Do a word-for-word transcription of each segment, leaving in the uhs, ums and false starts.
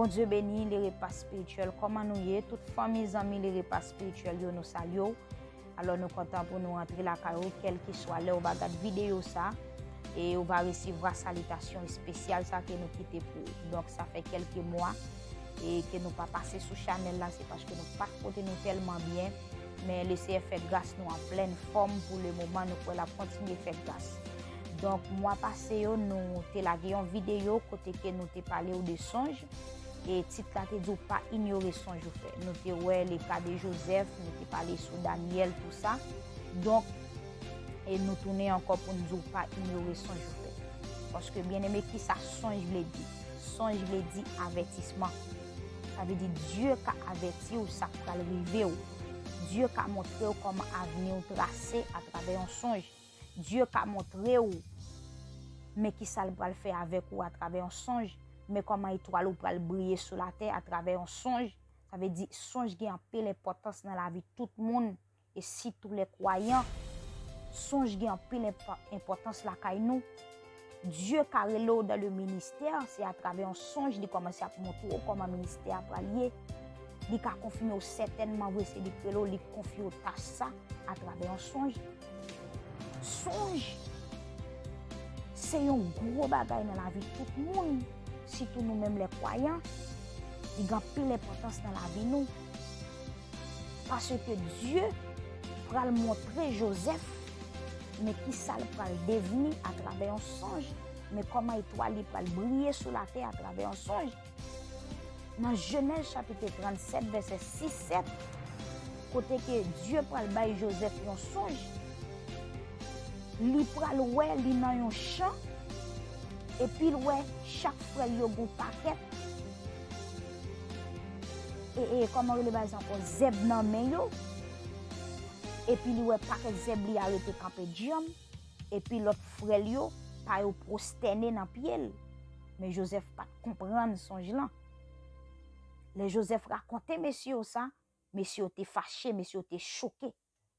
Bondye beni le repa espirityèl. Kòman nou ye? Tout fanmi, zanmi le repa espirityèl yo, nou salye w. Alò, nou kontan pou nou rantre lakay ou, kèlkeswa lè ou va gad videyo sa, e ou va resevwa salitasyon espesyal sa ke nou kite pou ou. Donk, sa fè kèlke mwa e ke nou pa pase sou chanèl la, se paske nou pa t pote nou tèlman byen, men Leseyè fè gras, nou an plèn fòm pou le moman, nou kwè l ap kontinye fè gras. Donk, mwa pase yo, nou te lage yon videyo kote ke nou te pale w de sonj, e tit la te di w pa inyore sonj ou fè. Nou te wè le ka de Jozèf, nou te pale sou Danyèl, tou sa. Donk, e nou tounen ankò pou n di w pa inyore sonj ou fè. Paske, byeneme, ki sa sonj vle di? Sonj vle di avètisman. Sa vle di Dye ka avèti w sa k pral rive w. Dye ka montre w kòman avni w trase atravè yon sonj. Dye ka montre w men ki sa l pral fè avèk ou atravè yon sonj, men kòman etwal ou pral briye sou latè atravè yon sonj. Sa vle di, sonj gen anpil enpòtans nan lavi tout moun, e sitou lè kwayan. Sonj gen anpil enpò-, enpòtans lakay nou. Dye ka rele w dan le ministè, se atravè yon sonj li kòmanse ap montre w kòman ministè a pral ye. Li ka konfime w sètènman vre se li k rele w, li konfye w tach sa atravè yon sonj. Sonj se yon gwo bagay nan lavi tout moun, sitou nou menm lè kwayan. Li gen anpil enpòtans nan lavi nou. Paske Dye pral montre Jozèf men ki sa l pral devni atravè yon sonj, men kòman etwal li pral briye sou latè atravè yon sonj. Nan Jenèz chapit trannsèt, vèsè sis, sèt, kote ke Dye pral bay Jozèf yon sonj, li pral wè li nan yon chan, epi l wè chak frè l yo gon pakèt, e, e, kòman rele bagay sa ankò, zèb nan men yo, epi li wè pakèt zèb li a rete kanpe djanm, epi lòt frè l yo, pa yo pwostène nan pye l. Men Jozèf pa t konprann sonj lan. Lè Jozèf rakonte mesye yo sa, mesye yo te fache, mesye yo te choke.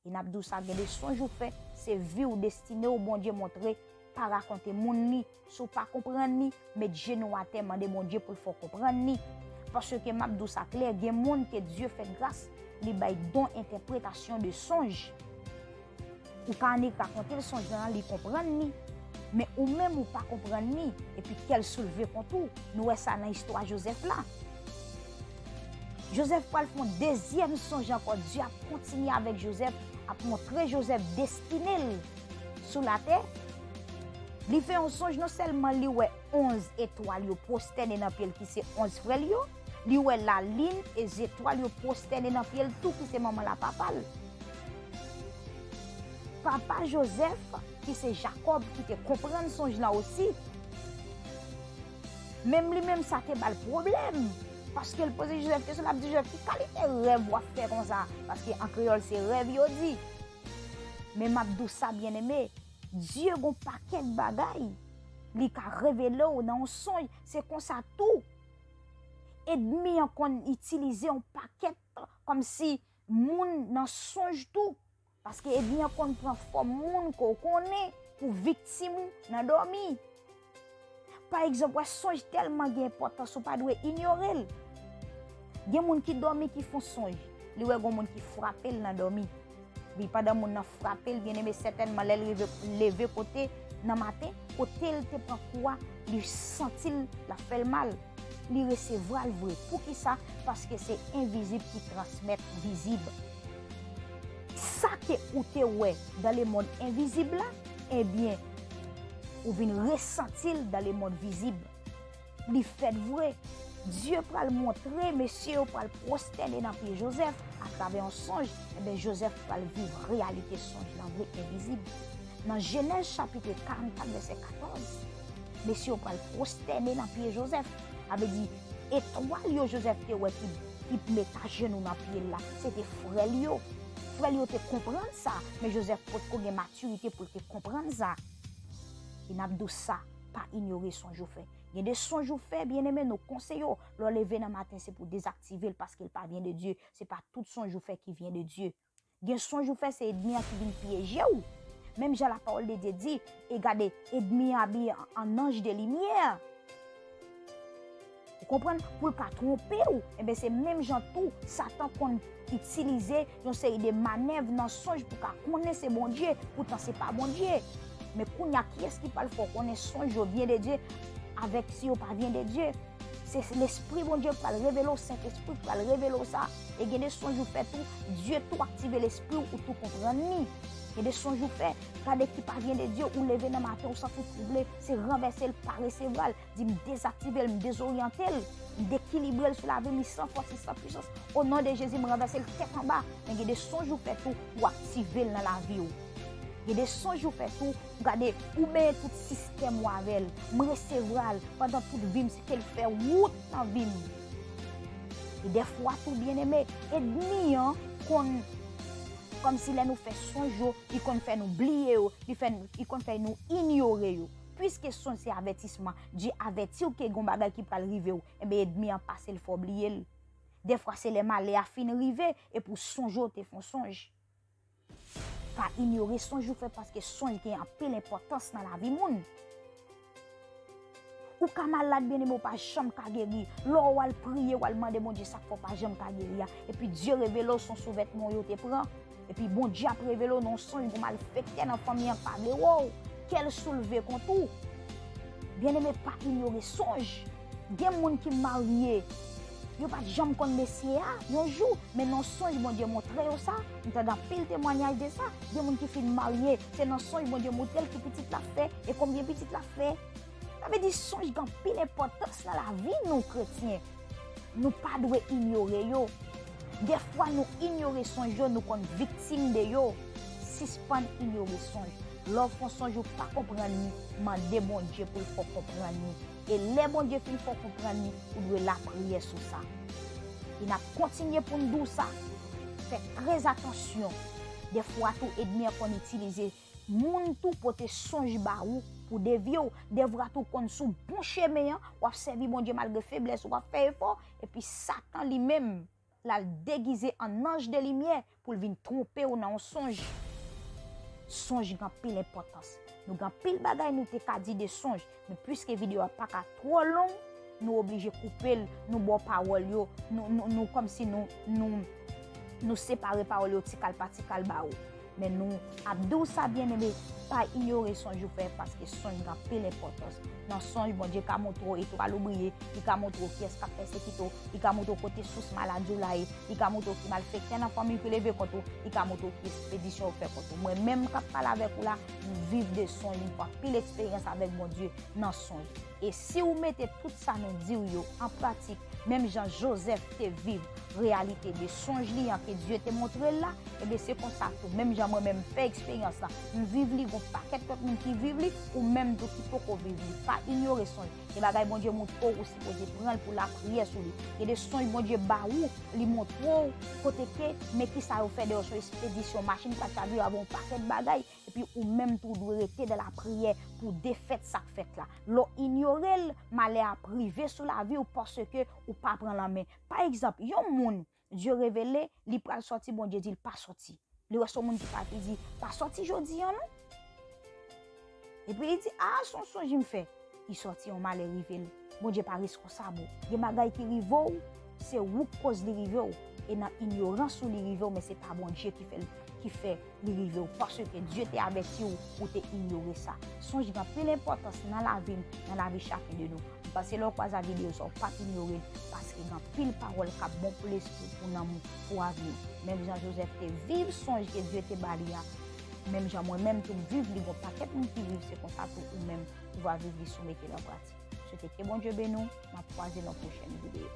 E n ap di w sa, gen de sonj ou fè, se vi w, destine w, Bondye montre, pa rakonte moun li. Si w pa konprann li, met jenou w atè, mande Bondye pou l fè w konprann li. Paske m ap di w sa klè, gen moun ke Dye fè gras, li bay don entèpretasyon de sonj. Ou ka annik rakonte l sonj lan, li konprann li. Men ou menm ou pa konprann li, epi kè l soulve kont ou. Nou wè sa nan istwa Jozèf la. Jozèf pral fè yon dezyèm sonj ankò. Dye ap kontinye avèk Jozèf, ap montre Jozèf destine l sou latè. Li fè yon sonj, non sèlman li wè onz etwal yo pwostène nan pye l, ki se onz frè l yo, li wè lalin e zetwal yo pwostène nan pye l tou, ki se manman l a papa l. Papa Jozèf, ki se Jakòb, ki te konprann sonj lan osi, menm li menm sa te ba l pwoblèm. Paske l poze Jozèf kesyon, l ap di, Jozèf, ki kalite rèv w ap fè konsa? Paske an kreyòl se rèv yo di. Men m ap di w sa, byeneme, Dye gon pakèt bagay li ka revele w nan yon sonj. Se konsa tou, ènmi an konn itilize yon pakèt kòmsi moun nan sonj tou. Paske ènmi an konn pran fòm moun ke w konnen pou viktim ou nan dòmi. Pa egzanp, wè sonj tèlman gen enpòtans, ou pa dwe inyore l. Gen moun ki dòmi, ki fè yon sonj, li wè gon moun ki frape l nan dòmi. Wi, pandan moun nan frape l, byeneme, sètènman, lè l rive, leve kote, nan maten, kote l te pran kou a, li santi l, l ap fè l mal. Li resevwa l vre. Poukisa? Paske se envizib ki transmèt vizib. Sa ke ou te wè dans le monde invisible la, ebyen, ou vin resanti l dans le monde visible. Li fèt vre. Dye pral montre mesye yo pral pwostène nan pye Jozèf atravè yon sonj. Ebyen, Jozèf pral viv reyalite sonj lan vre, envizib. Nan Jenèz chapit karannkat, vèsè katòz, mesye yo pral pwostène nan pye Jozèf. Sa vle di, etwal yo Jozèf te wè ki, ki met ajenou nan pye l la, se te frè l yo. Frè l yo te konprann sa, men Jozèf potko gen matirite pou l te konprann sa. E n ap di w sa, pa inyore sonj ou fè. Gen de sonj ou fè, byeneme, nou konseye w, lè w leve nan maten, se pou w dezaktive l paske l pa vyen de Dye. Se pa tout sonj ou fè ki vyen de Dye. Gen sonj ou fè, se ènmi an ki vin pyeje w. Menm jan lapawòl de Dye di, e gade, ènmi an abiye an, an anj de limyè. Ou Konprann? Pou l ka twonpe w. Enben, se menm jan tou, Satan konn itilize yon seri de manèv nan sonj pou ka konnen se Bondye, poutan se pa Bondye. Men kounye a, kiyès ki pral fè w konnen sonj yo vyen de Dye avèk si yo pa vyen de Dye? Se Lespri Bondye k pral revele w, Sentespri k pral revele w sa. E gen de sonj ou fè tou, Dye tou aktive lespri w, ou tou konprann li. Gen de sonj ou fè, gade ki pa vyen de Dye, ou leve nan maten, ou santi w twouble, se ranvèse l, pa resevwa l. Di, "M dezaktive l, m dezoryante l, m dekilibre l sou lavi m, li san fòs, li san pwisans. O non de Jezi, m ranvèse l tèt anba." Men gen de sonj ou fè tou, ou aktive l nan lavi w. Gen de sonj ou fè tou, ou gade, ou benyen tout sistèm ou avè l. "M resevwa l pandan tout vi m, se ke l fè wout nan vi m." E dèfwa tou, byeneme, ènmi an konn, kòmsi lè nou fè sonj yo, li konn fè nou bliye yo, li fè, li konn fè nou inyore yo. Piske sonj se avètisman, Dye avèti w ke gon bagay ki pral rive w, enben ènmi an pase l fè w bliye l. Dèfwa se lè malè a fin rive, epi w sonje w te fè yon sonj. Pa inyore sonj ou fè, paske sonj gen anpil enpòtans nan lavi moun. Ou ka malad, byeneme, ou pa janm ka geri. Lè w al priye, w al mande Bondye sa k fè w pa janm ka geri a, epi Dye revele w se yon souvètman w yo te pran. Epi Bondye ap revele w nan yon sonj, gon malfektè nan fanmi an pa vle wè w. Kè l soulve kont ou. Byeneme, pa inyore sonj. Gen moun ki marye, yo pa t janm konn mesye a, yon jou, men nan sonj Bondye montre yo sa. M tande anpil temwayaj de sa. Gen moun ki fin marye, se nan sonj Bondye montre l ki pitit l ap fè, e konbyen pitit l ap fè. Sa vle di sonj gen anpil enpòtans nan lavi nou kretyen. Nou pa dwe inyore yo. Dèfwa nou inyore sonj yo, nou konn viktim de yo. Sispann inyore sonj. Lè w fè yon sonj ou pa konprann li, mande Bondye pou l fè w konprann li. E lè Bondye fin fè w konprann li, ou dwe lapriyè sou sa. E n ap kontinye pou n di w sa. Fè trè atansyon. Dèfwa tou, ènmi an konn itilize moun tou pote sonj ba ou pou devye w. Dèfwa tou konn sou bon chemen an, w ap sèvi Bondye malgre feblès, w ap fè efò, epi Satan li menm, l al degize an anj de limyè pou l vin twonpe w nan yon sonj. Sonj gen anpil enpòtans. Nou gen anpil bagay nou te ka di de sonj, men piske videyo a pa ka twò long, nou oblije koupe l, nou ba w pawòl yo, nou, nou, nou kòmsi nou, nou, nou separe pawòl yo tikal pa tikal ba ou. Men nou ap di w sa, byeneme, pa inyore sonj ou fè, paske sonj gen anpil enpòtans. Nan sonj, Bondye ka montre w etwal ou briye, li ka montre w kiyès k ap pèsekite w, li ka montre w kote sous maladi w la ye, li ka montre w ki malfektè nan fanmi w ki leve kont ou, li ka montre w ki ekspedisyon w fè kont ou. Mwen menm k ap pale avèk ou la, m viv de sonj, m pran pil eksperyans avèk Bondye nan sonj. E si w mete tout sa nou di w yo an pratik, menm jan Jozèf te viv reyalite de sonj li an ke Dye te montre l la, ebyen se konsa tou, menm jan mwen menm m fè eksperyans lan, m viv li, gon pakèt lòt moun ki viv li, ou menm tou ki poko viv li. Pa inyore sonj. Gen bagay Bondye montre w, ou sipoze pran l pou lapriyè sou li. Gen de sonj Bondye ba ou, li montre w kote ke, men kisa yo fè dèyè w, se yon ekspedisyon, machin pral chavire avè yon pakèt bagay, epi ou menm tou w dwe rete dan lapriyè pou defèt sa k fèt la. Lè w inyore l, malè a ap rive sou lavi w paske ou pa pran lanmen. Pa egzanp, yon moun, Dye revele, li pral sòti, Bondye di l pa sòti. Li wè se yon moun ki pa, ki di, "Pa sòti jodi a non." Epi li di, "A, se yon sonj m fè." Li sòti, yon malè rive l. Bondye pa reskonsab ou. Gen bagay ki rive w, se ou k koz li rive w. E nan inyorans ou li rive w, men se pa Bondye ki fè l, ki fè li rive w. Paske Dye te avèti w, ou te inyore sa. Sonj gen anpil enpòtans nan lavi m, nan lavi chaken de nou. M panse lè w kwaze ak videyo sa, w p ap inyore l, paske gen anpil pawòl k ap bon pou lespri, pou nanm ou, pou avni w. Menm jan Jozèf te viv sonj ke Dye te ba li a, menm jan mwen menm tou m viv li, gon pakèt moun ki viv, se konsa tou ou menm ou va viv li si w mete l an pratik. M swete ke Bondye beni w, n ap kwaze nan pwochèn videyo.